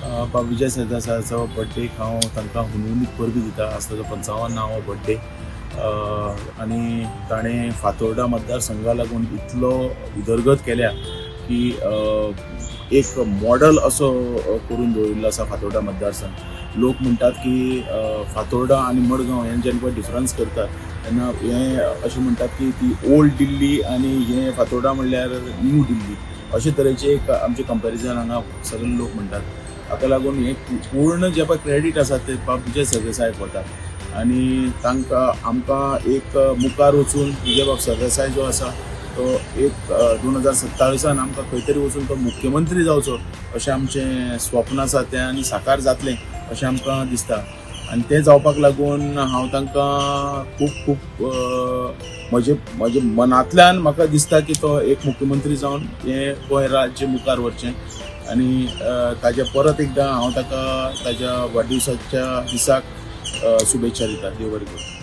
बाब विजय सरदेसायाचो बड्डेक हांव तांकां हुनहुनीत परबीं दिता. आज ताजो 55वो बड्डे आनी ताणें फातोर्डा मतदारसंघा लागून इतलो उदरगत केल्या की एक मॉडल असो करून दवरिल्लो आसा फातोर्डा मतदारसंघ. लोक म्हणटात की फातोर्डा आनी मडगांव हे जेन्ना पळय डिफरन्स करतात तेन्ना हें अशें म्हणटात की ती ओल्ड दिल्ली आनी हें फातोर्डा म्हणल्यार न्यू दिल्ली, अशे तरेचे एक आमचें कंपॅरिजन हांगा सगळे लोक म्हणटात. हाका लागून हें पूर्ण जें पळय क्रेडीट आसा तें बाब विजय सरदेसायक वता आनी तांकां आमकां एक मुखार वचून विजय बाब सरदेसाय जो आसा तो एक 2027 आमकां खंय तरी वचून तो मुख्यमंत्री जावचो अशें आमचें स्वप्न आसा तें आनी साकार जातलें अशें आमकां दिसता. आनी तें जावपाक लागून हांव तांकां खूब खूब म्हजे म्हजे मनांतल्यान म्हाका दिसता की तो एक मुख्यमंत्री जावन हें गोंय राज्य मुखार व्हरचें आनी ताजे परत एकदां हांव ताका ताज्या वाडदिवसाच्या दिसाक शुभेच्छा दिता. देव बरें करूं.